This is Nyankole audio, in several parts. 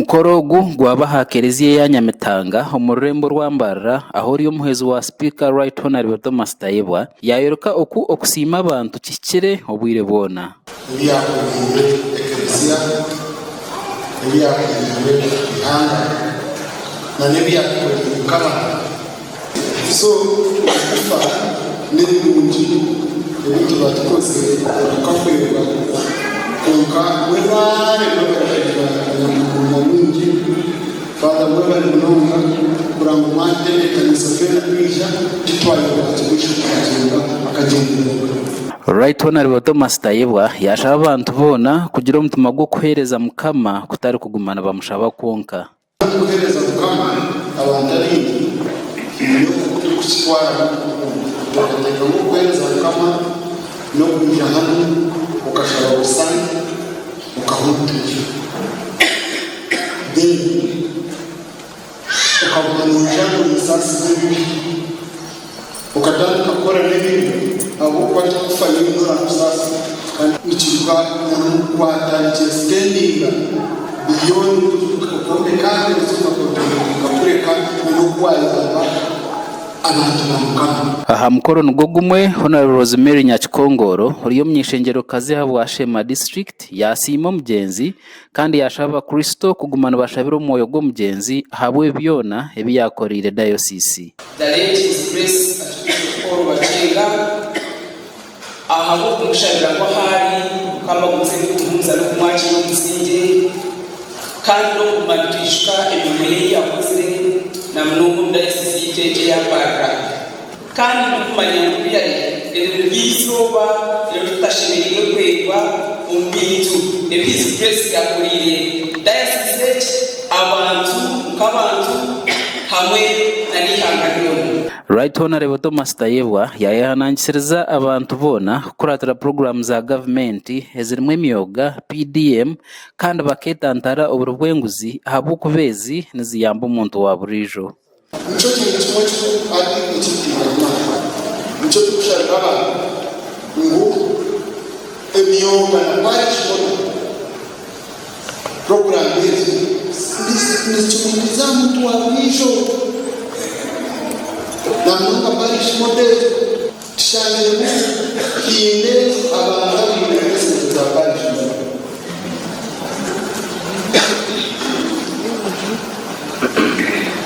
Omukoro ogu gwaba aha kereziya eya Nyamitanga omu rurembo rwa Mbarara ahu ori omuhwezi wa sipiika Right Honourable Thomas Tayebwa yaayoreka oku okusiima abantu kihikire obwire bwona. Ebi yaakoreire ekereziya, ebi yaakoreire eihanga, n'ebi yaatukoreire nk'abantu. So okufa n'ebirungi ebi tuba tukozire tukafeerwa kwonka mwebare mwebare kugira enyamururu nyamwingi Father mwebare munonga kureba ngu mwatebeekanisa twena twija titwayebwa Archbishop Kagyemba akagyendererwa. Right Honourable Thomas Tayebwa yaashaba abantu boona kugira omutima gw'okuheereza Mukama kutari kuguma nibamushaba kwonka. Okuheereza Mukama abantu abaingi haine oku turikukitwaramu Oteekateeka ngu okuheereza Mukama n'okwija hanu okashaba buri Sande okaha omutoijo then okaguma noija ngu ninsaasibwa ebibi okatandika kukora n'ebibi ahabw'okuba tikufayo ngu orakusaasira kandi nikiruga n'omukukwata nikyesitendinga beyond okwombeka okakureka n'oku wayamba abantu ba Mukama. Aha mukoro nigwo gumwe, Hon. Rosemary Nyakikongoro ori omuny'eishengyerokazi ahabwa Sheema District yasiima omugyenzi kandi yaashaba abakristo kuguma nibashabira omwoyo gw'omugyenzi ahabw'ebi byona ebi yaakoreire dayosiisi. The late His Grace Archbishop Paul Bakyenga ahabw'okumushabira ngu ahu ari Mukama agumize kumuhumuza n'okumwakiira omu busingye kandi n'okuguma nitwijuka emirimo ye ei yakozire na munonga omu dayosiisi yaitu egi eya Mbarara. Kandi ndikumanya ngu really eri niryo eizooba eri tutashemereire kwebwa omu bintu ebi His Grace yakoreire Diocese egi, abantu nk'abantu hamwe na n'eihanga ryona. Right Honourable Thomas Tayebwa yaayehanangisiriza abantu boona kukuratira puroguraamu za gavumenti ezirimu emyoga, PDM, kandi bakeetantara oburi bw'enguzi ahabw'okuba ezi niziyamba omuntu wa buriijo. Nikyo kintu kimwe kikuru hati ekirikutwija kumanya. Nikyo turikushabira abantu ngu emyoga na parish model puroguraamu ezo nizikimuhuriza aha muntu wa buriijo. Na munonga parish model egyo tushangiremu haine abantu abaine esente za parish model.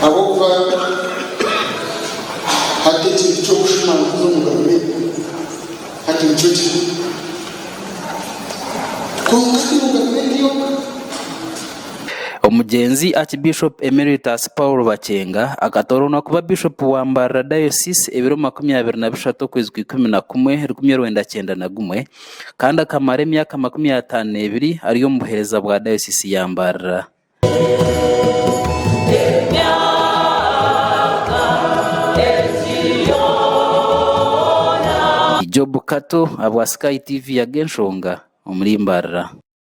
Ahabw'okuba hati ekintu ky'obushuma nikuza omu gavumenti hati nikyo kiriho. Kwonka ti mu gavumenti yonka. Omugyenzi Archbishop Emeritus Paul Bakyenga akatooranwa kuba Bishop wa Mbarara Diocese ebiro 23 okwezi kwa 11, 1991 kandi akamara emyaka 52 ari omu buheereza bwa Diocese ya Mbarara. Job Kato ahabwa Sky TV Ag'enshonga omuri Mbarara.